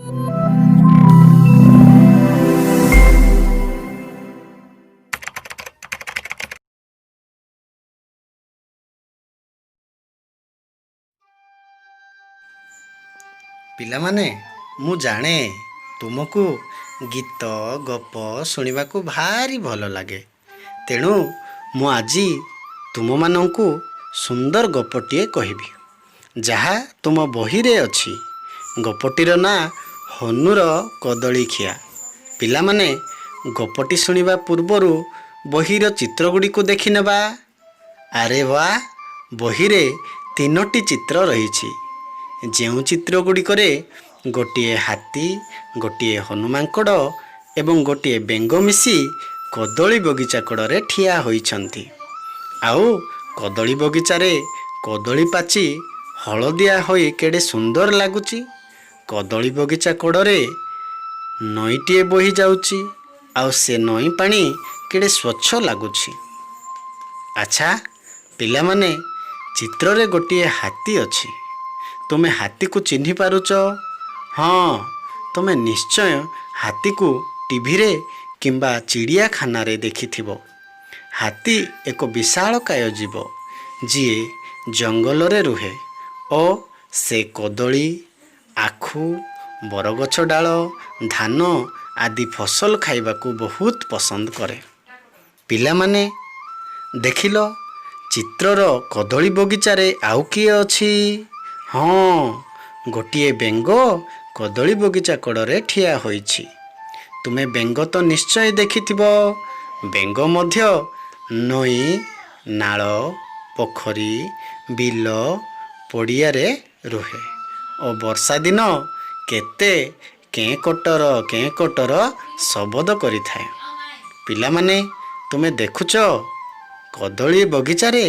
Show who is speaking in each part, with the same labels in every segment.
Speaker 1: ପିଲାମାନେ, ମୁଁ ଜାଣେ ତୁମକୁ ଗୀତ ଗପ ଶୁଣିବାକୁ ଭାରି ଭଲ ଲାଗେ। ତେଣୁ ମୁଁ ଆଜି ତୁମମାନଙ୍କୁ ସୁନ୍ଦର ଗପଟିଏ କହିବି, ଯାହା ତୁମ ବହିରେ ଅଛି। ଗପଟିର ନାଁ ହନୁର କଦଳୀ ଖିଆ। ପିଲାମାନେ, ଗପଟି ଶୁଣିବା ପୂର୍ବରୁ ବହିର ଚିତ୍ରଗୁଡ଼ିକୁ ଦେଖିନେବା। ଆରେ ବା, ବହିରେ ତିନୋଟି ଚିତ୍ର ରହିଛି, ଯେଉଁ ଚିତ୍ର ଗୁଡ଼ିକରେ ଗୋଟିଏ ହାତୀ, ଗୋଟିଏ ହନୁମାଙ୍କଡ଼ ଏବଂ ଗୋଟିଏ ବେଙ୍ଗ ମିଶି କଦଳୀ ବଗିଚା କଡ଼ରେ ଠିଆ ହୋଇଛନ୍ତି। ଆଉ କଦଳୀ ବଗିଚାରେ କଦଳୀ ପାଚି ହଳଦିଆ ହୋଇ କେଡ଼େ ସୁନ୍ଦର ଲାଗୁଛି। କଦଳୀ ବଗିଚା କଡ଼ରେ ନଈଟିଏ ବୋହି ଯାଉଛି, ଆଉ ସେ ନଈ ପାଣି କେଡ଼େ ସ୍ୱଚ୍ଛ ଲାଗୁଛି। ଆଚ୍ଛା ପିଲାମାନେ, ଚିତ୍ରରେ ଗୋଟିଏ ହାତୀ ଅଛି। ତୁମେ ହାତୀକୁ ଚିହ୍ନି ପାରୁଛ? ହଁ, ତୁମେ ନିଶ୍ଚୟ ହାତୀକୁ ଟିଭିରେ କିମ୍ବା ଚିଡ଼ିଆଖାନାରେ ଦେଖିଥିବ। ହାତୀ ଏକ ବିଶାଳକାୟ ଜୀବ, ଯିଏ ଜଙ୍ଗଲରେ ରୁହେ ଓ ସେ କଦଳୀ, ଆଖୁ, ବରଗଛ ଡାଳ, ଧାନ ଆଦି ଫସଲ ଖାଇବାକୁ ବହୁତ ପସନ୍ଦ କରେ। ପିଲାମାନେ, ଦେଖିଲ, ଚିତ୍ରର କଦଳୀ ବଗିଚାରେ ଆଉ କିଏ ଅଛି? ହଁ, ଗୋଟିଏ ବେଙ୍ଗ କଦଳୀ ବଗିଚା କଡ଼ରେ ଠିଆ ହୋଇଛି। ତୁମେ ବେଙ୍ଗ ତ ନିଶ୍ଚୟ ଦେଖିଥିବ। ବେଙ୍ଗ ମଧ୍ୟ ନଈ, ନାଳ, ପୋଖରୀ, ବିଲ, ପଡ଼ିଆରେ ରୁହେ ଓ ବର୍ଷା ଦିନ କେତେ କେଁ କଟର କେଁ କଟର ଶବଦ କରିଥାଏ। ପିଲାମାନେ, ତୁମେ ଦେଖୁଛ, କଦଳୀ ବଗିଚାରେ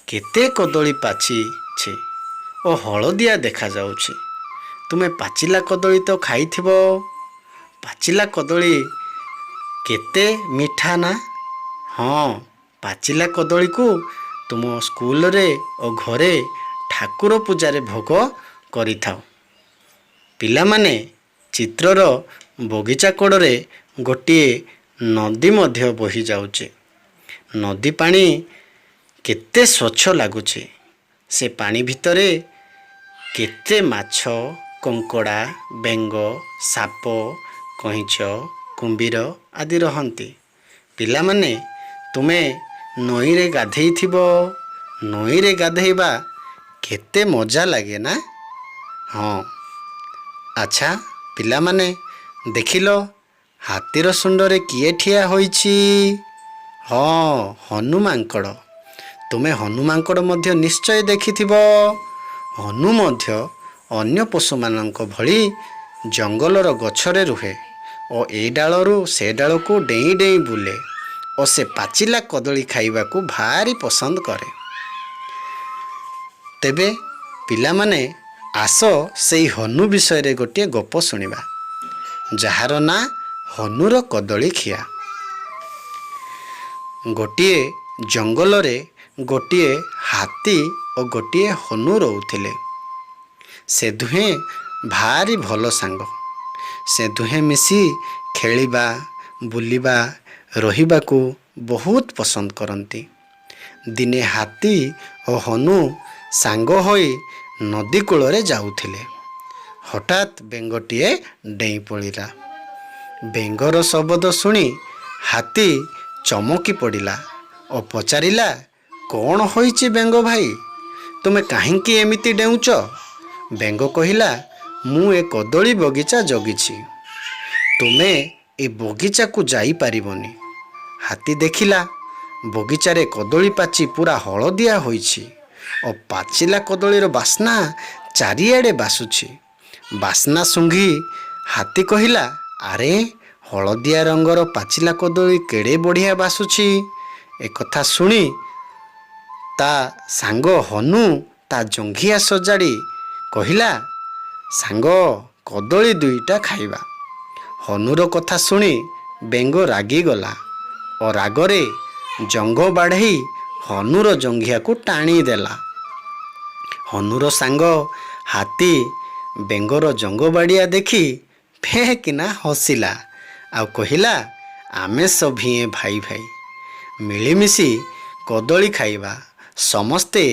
Speaker 1: କେତେ କଦଳୀ ପାଚିଛି ଓ ହଳଦିଆ ଦେଖାଯାଉଛି। ତୁମେ ପାଚିଲା କଦଳୀ ତ ଖାଇଥିବ। ପାଚିଲା କଦଳୀ କେତେ ମିଠା ନା? ହଁ, ପାଚିଲା କଦଳୀକୁ ତୁମ ସ୍କୁଲରେ ଓ ଘରେ ଠାକୁର ପୂଜାରେ ଭୋଗ କରିଥାଅ। ପିଲାମାନେ, ଚିତ୍ରର ବଗିଚା କଡ଼ରେ ଗୋଟିଏ ନଦୀ ମଧ୍ୟ ବୋହିଯାଉଛି। ନଦୀ ପାଣି କେତେ ସ୍ୱଚ୍ଛ ଲାଗୁଛି। ସେ ପାଣି ଭିତରେ କେତେ ମାଛ, କଙ୍କଡ଼ା, ବେଙ୍ଗ, ସାପ, କଇଁଛ, କୁମ୍ଭୀର ଆଦି ରହନ୍ତି। ପିଲାମାନେ, ତୁମେ ନଈରେ ଗାଧେଇଥିବ। ନଈରେ ଗାଧେଇବା କେତେ ମଜା ଲାଗେ ନା? ହଁ। ଆଚ୍ଛା ପିଲାମାନେ, ଦେଖିଲ, ହାତୀର ଶୁଣ୍ଡରେ କିଏ ଠିଆ ହୋଇଛି? ହଁ, ହନୁ ମାଙ୍କଡ଼। ତୁମେ ହନୁ ମାଙ୍କଡ଼ ମଧ୍ୟ ନିଶ୍ଚୟ ଦେଖିଥିବ। ହନୁ ମଧ୍ୟ ଅନ୍ୟ ପଶୁମାନଙ୍କ ଭଳି ଜଙ୍ଗଲର ଗଛରେ ରୁହେ ଓ ଏ ଡାଳରୁ ସେ ଡାଳକୁ ଡେଇଁ ଡେଇଁ ବୁଲେ ଓ ସେ ପାଚିଲା କଦଳୀ ଖାଇବାକୁ ଭାରି ପସନ୍ଦ କରେ। ତେବେ ପିଲାମାନେ, ଆସ ସେଇ ହନୁ ବିଷୟରେ ଗୋଟିଏ ଗପ ଶୁଣିବା, ଯାହାର ନାଁ ହନୁର କଦଳୀ ଖିଆ। ଗୋଟିଏ ଜଙ୍ଗଲରେ ଗୋଟିଏ ହାତୀ ଓ ଗୋଟିଏ ହନୁ ରହୁଥିଲେ। ସେ ଦୁହେଁ ଭାରି ଭଲ ସାଙ୍ଗ। ସେ ଦୁହେଁ ମିଶି ଖେଳିବା, ବୁଲିବା, ରହିବାକୁ ବହୁତ ପସନ୍ଦ କରନ୍ତି। ଦିନେ ହାତୀ ଓ ହନୁ ସାଙ୍ଗ ହୋଇ ନଦୀ କୂଳରେ ଯାଉଥିଲେ। ହଠାତ୍ ବେଙ୍ଗଟିଏ ଡେଇଁ ପଡ଼ିଲା। ବେଙ୍ଗର ଶବଦ ଶୁଣି ହାତୀ ଚମକି ପଡ଼ିଲା ଓ ପଚାରିଲା, କ'ଣ ହୋଇଛି ବେଙ୍ଗ ଭାଇ, ତୁମେ କାହିଁକି ଏମିତି ଡେଉଁଛ? ବେଙ୍ଗ କହିଲା, ମୁଁ ଏ କଦଳୀ ବଗିଚା ଜଗିଛି। ତୁମେ ଏ ବଗିଚାକୁ ଯାଇପାରିବନି। ହାତୀ ଦେଖିଲା, ବଗିଚାରେ କଦଳୀ ପାଚି ପୂରା ହଳଦିଆ ହୋଇଛି ଓ ପାଚିଲା କଦଳୀର ବାସ୍ନା ଚାରିଆଡ଼େ ବାସୁଛି। ବାସ୍ନା ଶୁଙ୍ଘି ହାତୀ କହିଲା, ଆରେ, ହଳଦିଆ ରଙ୍ଗର ପାଚିଲା କଦଳୀ କେଡ଼େ ବଢ଼ିଆ ବାସୁଛି। ଏକଥା ଶୁଣି ତା ସାଙ୍ଗ ହନୁ ତା ଜଙ୍ଘିଆ ସଜାଡ଼ି କହିଲା, ସାଙ୍ଗ, କଦଳୀ ଦୁଇଟା ଖାଇବା। ହନୁର କଥା ଶୁଣି ବେଙ୍ଗ ରାଗିଗଲା ଓ ରାଗରେ ଜଙ୍ଘ ବାଢ଼େଇ ହନୁର ଜଙ୍ଘିଆକୁ ଟାଣିଦେଲା। ହନୁର ସାଙ୍ଗ ହାତୀ ବେଙ୍ଗର ଜଙ୍ଘ ବାଡ଼ିଆ ଦେଖି ଫେଁକିନା ହସିଲା ଆଉ କହିଲା, ଆମେ ସଭିଏଁ ଭାଇ ଭାଇ, ମିଳିମିଶି କଦଳୀ ଖାଇବା, ସମସ୍ତେ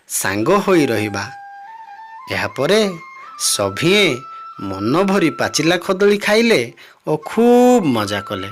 Speaker 1: ସାଙ୍ଗ ହୋଇ ରହିବା। ଏହାପରେ ସଭିଏଁ ମନ ଭରି ପାଚିଲା କଦଳୀ ଖାଇଲେ ଓ ଖୁବ୍ ମଜା କଲେ।